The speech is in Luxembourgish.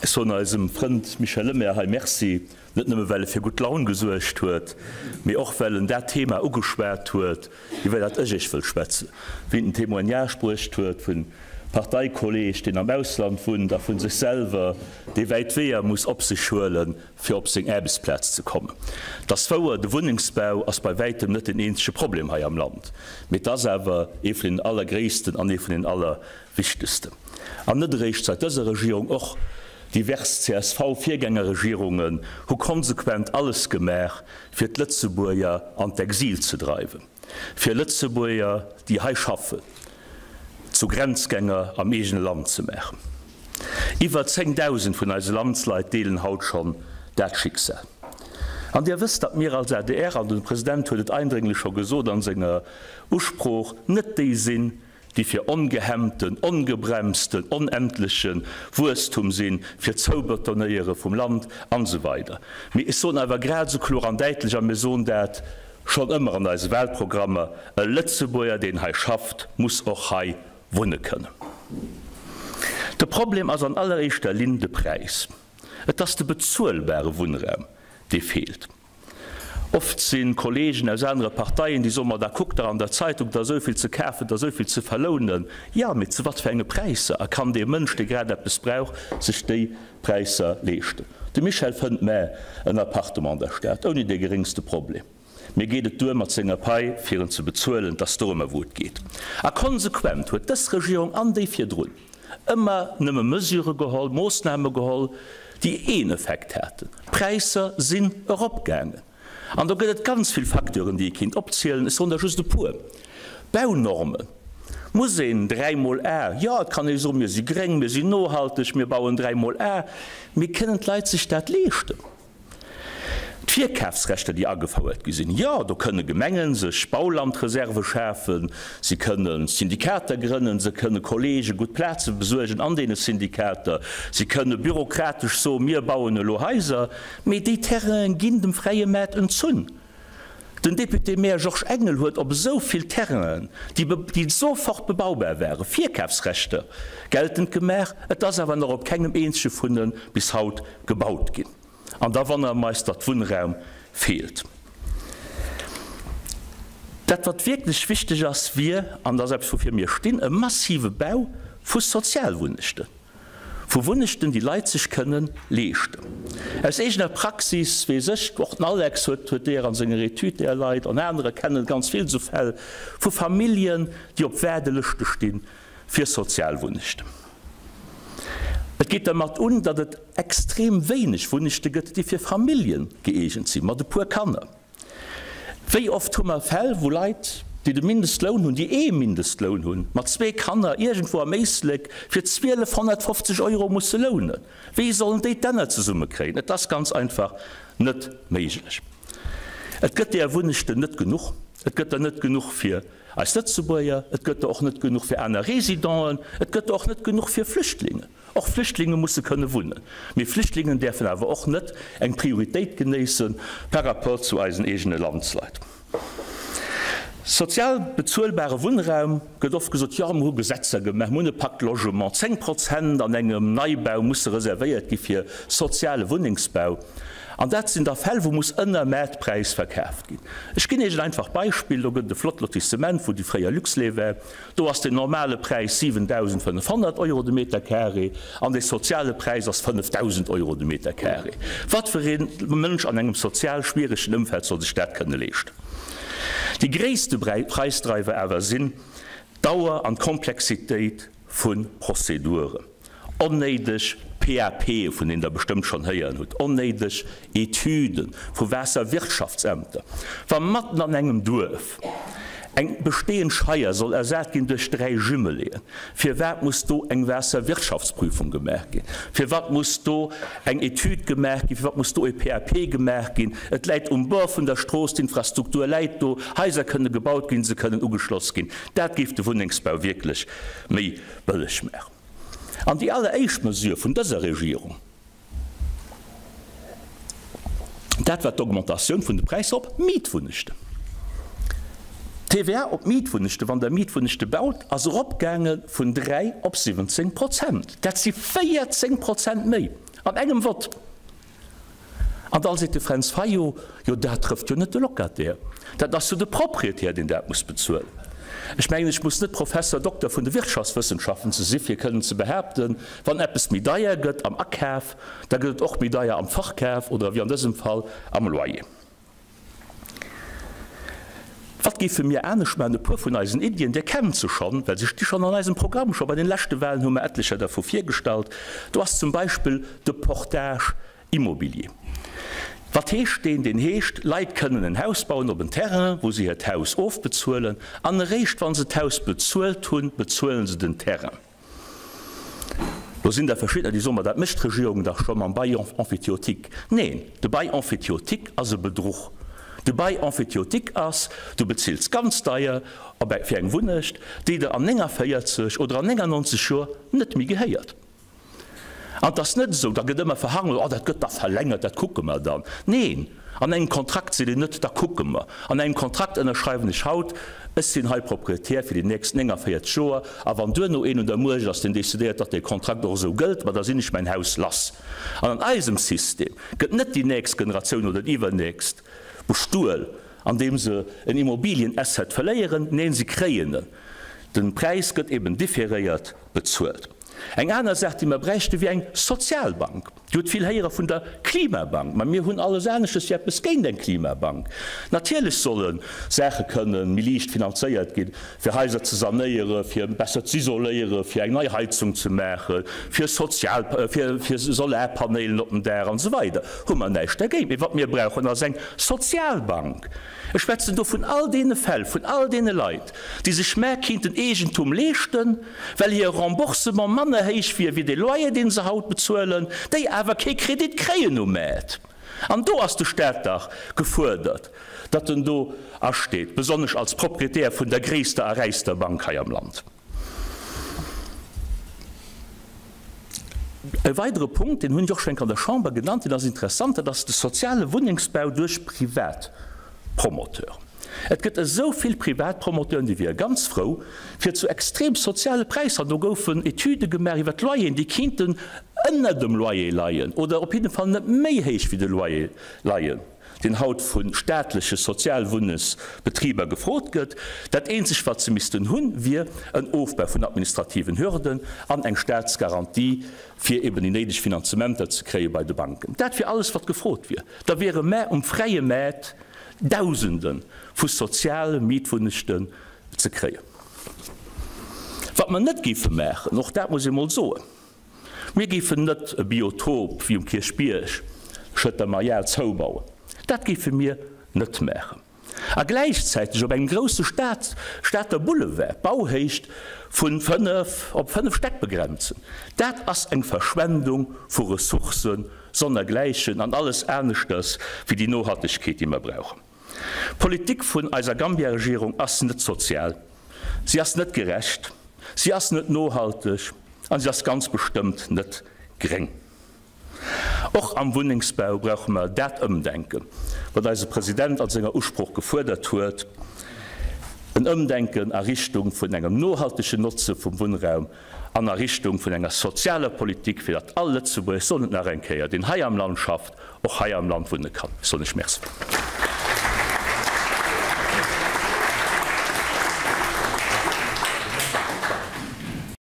Ech soen eisem Frënd Michel Lemaire hei Merci, net nëmme well e fir gutt Laun gesuergt huet, mee och well en dat Thema ugeschwat huet, iwwer dat ech Iech wëll schwätzen, wéi en den Témoignage bruecht huet vun Parteikolleeg, deen am Ausland wunnt, a vu sech selwer, dee wäit Weeër muss op sech huelen, fir op seng Aarbechtsplaz ze kommen. Et ass wouer, de Wunnengsbau ass bei wäitem net den eenzege Problem hei am Land, mee et ass awer ee vun den allergréissten an ee vun den allerwichtegsten. An net eréischt seit dëser Regierung, och divers CSV-Virgängerregierungen hu konsequent alles gemaach, fir d'Lëtzebuerger an d'Exil ze dreiwen, fir Lëtzebuerger, déi hei schaffen, zu Grenzgänger am eegene Land ze maachen. Iwwer 10.000 vun eise Landsleit deelen haut schonn dat Schicksal. An Dir wësst, datt mir als adr, an de President huet et eindrénglech scho gesot an senger Usprooch, net déi sinn, déi fir ongehemmten, ongebremsten, onendleche Wuesstum sinn, fir d'Zoubetonéiere vum Land an esou weider. Mee ech soen awer grad esou kloer an däitlech, a mir soen dat schonn ëmmer an eise Wahlprogrammer, E Lëtzebuerger, deen hei schafft, muss och hei wunne kënnen. De Problem ass an alleréischter Linn de Präis. Et ass de bezuelbare Wunnraum, dee feelt. Oft si Kollegen aus anere Parteien, déi soen, ma da kuckt der an der Zeitung, et ass esou vill ze kafen, et ass esou vill ze verlounen. Jo, mee zu wat fir enge Präisser? A kann dee Mënsch, dee grad eppes brauch, sech déi Präisser leeschten? De Michel fënnt mä en Appartement an der Stad ouni dee geréngste Problem. Mir geet et duer mat senger Pai, fir en ze bezuelen. Et ass dorëmmer, wou et geet. A konsequent huet dës Regierung an déi virdrun ëmmer nëmme Mesure geholl, Moossname geholl, déi een Effekt haten, D'Präisser sinn eropgaangen. An do gëtt et ganz vill Facteuren, déi ee kéint opzielen. Ech soen der just e puer. Baunormen. Muss een dräimol A? Jo, et kann ee soen, mir si gréng, mir sinn nohalteg, mir bauen dräimol A. Mee kënnen d'Leit sech dat leeschten? D'Virkafsrechter, déi agefouert gi sinn, jo, do kënne Gemenge sech Baulandreserve schafen, si kënne Syndikater grënnen, se kënne Kollege gutt Plaze besuergen an deene Syndikater, si kënne bürokratesch soen, mir bauen elo Haiser, mee déi Terrainen ginn dem fräie Maart entzunn. Den Député-maire Georges Engel huet op esou vill Terrainen, déi sofort bebaubar waren, Virkafsrechter geltend gemaach. Et ass awer nach op kengem eenzege vun en bis haut gebaut ginn. An da wonnere mer eis, datt Wunnraum feelt. Dat wat wierklech wichteg ass, wier, an dat ass eppes woufir mir stinn, e massive Bau vu Sozialwunnechten. Vu Wunnechten, déi Leit sech kënnen leeschten. Aus eegener Praxis weess ech, och den Alex huet huet deeër an senger Etüd deeër Leit, an anerer kennen ganz vill esou Fäll vu Familljen, déi op Waardelëschte sti fir Sozialwunnechten. Et geet dermat un, datt et extrem wéineg Wunnechte gëtt, déi fir Famillje gëeegent sinn, mat e puer Kanner. Wéi oft hu mer Fäll, wou Leit, déi de Mindestloun hunn, déi ee Mindestloun hunn, mat zwee Kanner iergendwou am Éislek fir 1.250 Euro musse lounen? Wéi sollen déi d'Enner zesummekréien? Et ass ganz einfach net méiglech. Et gëtt deeër Wunnechten net genuch. Et gëtt der net genuch fir eis Lëtzebuerger, et gëtt der och net genuch fir aner Residenten, et gëtt der och net genuch fir Flüchtlingen. Och Flüchtlinge musse kënne wunnen. Mee Flüchtlingen däerfen awer och net eng Prioritéit genéisse par rapport zu eisen eegene Landsleit. Sozial bezuelbare Wunnraum, gëtt oft gesot, jo mir hu Gesetzer gemaach, mir hunn e Pacte Logement, 10 Prozent an engem Neibau musse reservéiert gi fir soziale Wunnengsbau. An dat sinn da Fäll, wou muss ënner Maartpräis verkaaft ginn. Ech ginn Iech en einfacht Beispill, Do gëtt et e flott Lotissement, wou déi fréier Luxlait war. Do ass den normale Präis 7.500 Euro de Metercarré an de soziale Präis ass 5.000 Euro de Metercarré. Wat fir ee Mënsch an engem sozial schwieregen Ëmfeld soll sech dat kënne leeschten? Déi gréisste Preisdreiwer awer sinn d'Dauer an d'Komplexitéit vu Prozeduren. Onnéideg PAPe vun deenen Der bestëmmt schonn héieren hutt, onnéideg Etüde vu Waasserwirtschaftsämter. Wa matten an engem Duerf eng bestehend Scheier soll ersat ginn duerch 3 Jumeléen, firwat muss do eng Waasserwirtschaftsprüfung gemaach ginn? Firwat muss do eng Etüd gemaach ginn? Firwat muss do e PAP gemaach ginn? Et läit um Bord vun der Strooss, d'Infrastruktur läit do, Haiser kënne gebaut ginn, se kënnen ugeschloss ginn. Dat géif de Wunnengsbau wierklech méi bëlleg maachen. An déi alleréischt Mesure vun dëser Regierung, dat war d'Augmentatioun vun de Präisser op Mietwunnechten. D'TVA op Mietwunnechten, wann Der Mietwunnechte baut, ass eropgaange vun 3 op 17 Prozent. Dat si 14 Prozent méi. An engem Vott. An da seet de Fränz Fayot, Jo, dat trëfft jo net de Locataire, dat ass jo de Proprietär, deen dat muss bezuelen. Ech mengen, ech muss net Professor Dokter vun de Wirtschaftswëssenschaften ze si fir kënnen ze behaapten, wann eppes méi deier gëtt am Akaf, da gëtt et och méi deier am Verkaf oder, wéi an dësem Fall, am Loyer. Wat géife mir anescht maachen? E puer vun eisen Iddien, Dir kennt se schonn, well se sti schonn an eisem Programm, scho bei den leschte Wahlen hu mer etlecher dervu virgestallt. Do ass zum Beispill de Portage immobilier. Wat heescht deen? Deen heescht, Leit kënnen en Haus bauen op en Terrain, wou se hiert Haus ofbezuelen, an eréischt wa se d'Haus bezuelt hunn, bezuele se den Terrain. Do sinn der verschiddener, déi soen, ma dat mécht d'Regierung dach scho mam Bail emphytéotique. Neen, de Bail emphytéotique ass e Bedruch. De Bail emphytéotique ass, du bezills ganz deier op eng, fir eng Wunnecht, déi der an 49 oder an 99 Joer net méi gehéiert. An et ass net esou, da gëtt ëmmer verhangelt, oh dat gëtt da verlängert, dat kucke mer dann. Neen, an engem Kontrakt seet een net, da kucke mer. An engem Kontrakt ënnerschreiwen ech haut, ech sinn hei Proprietär fir déi nächst 49 Joer, a wann duerno een un der Muecht ass, deen decidéiert, datt dee Kontrakt och esou gëllt, ma da sinn ech mäin Haus lass. An an eisem System gëtt net déi nächst Generatioun oder déi iwwernächst bestuel, andeem se en Immobilienasset verléieren, neen, se kréien en. De Präis gëtt eben differéiert bezuelt. Eng aner Saach, déi mer bräichten, wier eng Sozialbank. Dir hutt vill héiere vun der Klimabank, ma mir hunn alles aneschtes wéi eppes géint eng Klimabank. Natierlech solle Saache kënne méi liicht finanzéiert ginn, fir Haiser ze sanéiere, fir besser z'isoléiere, fir eng nei Heizung ze maachen, fir Sozial, fir Solarpanéilen op dem Daach an esou weider. Hu mer näischt dergéint. Mee wat mir brauchen, ass eng Sozialbank. Ech schwätzen do vun all deene Fäll, vun all deene Leit, déi sech mä kinnten Eegentum leeschten, well hir Remboursement manner héich wier wéi dee Loyer, dee se haut bezuelen, déi awer kee Kredit kréien um Maart. An do ass de Staat dach gefuerdert, datt en do asteet, besonnesch als Proprietär vun der gréisster a räichster Bank hei am Land. E weidere Punkt, deen hunn ech och schonn eng Kéier an der Chamber genannt, deen ass interessant, dat ass de soziale Wunnengsbau duerch Privatpromoteuren. Et gëtt esou vill Privatpromoteuren, déi wiere ganz frou, fir zu extrem soziale Präisser, an do goufen Etüde gemaach iwwer d'Loyeren, déi kéinten ënner dem Loyer leien oder op jidde Fall net méi héich wéi de Loyer leien, deen haut vu staatleche Sozialwunnesbetriber gefrot gëtt. Dat eenzegt, wat se missten hunn, wier en Ofbau vun administrativen Hürden an eng Staatsgarantie, fir eben déi néideg Finanzementer ze kréie bei de Banken. Dat wier alles, wat gefrot wier. Da wiere mer um fräie Maart Dausende vu soziale Mietwunnechten ze kréien. Wat mer net géife maachen, och dat muss ee mol soen, Mir géifen net e Biotop wéi um Kierchbierg, Schëtter Marial, zoubauen. Dat géife mir net maachen. A gläichzäiteg op engem grousse Stad, Stater Boulevard d'Bauhéicht vu 5 op 5 Stäck begrenzen. Dat ass eng Verschwendung vu Ressourcen sonnergläichen an alles aneschters wéi déi Nohaltegkeet, déi mer brauchen. D'Politik vun eiser Gambia-Regierung ass net sozial, si ass net gerecht, si ass net nohalteg an si ass ganz bestëmmt net gréng. Och am Wunnengsbau brauche mer dat Ëmdenken, wat eise President an senger Usprooch gefuerdert huet, en Ëmdenken a Richtung vun engem nohaltegen Notze vum Wunnraum an a Richtung vun enger sozialer Politik, fir datt all Lëtzebuerger, ech soen et nach eng Kéier, deen hei am Land schafft, och hei am Land wunne kann. Ech soen lech Merci.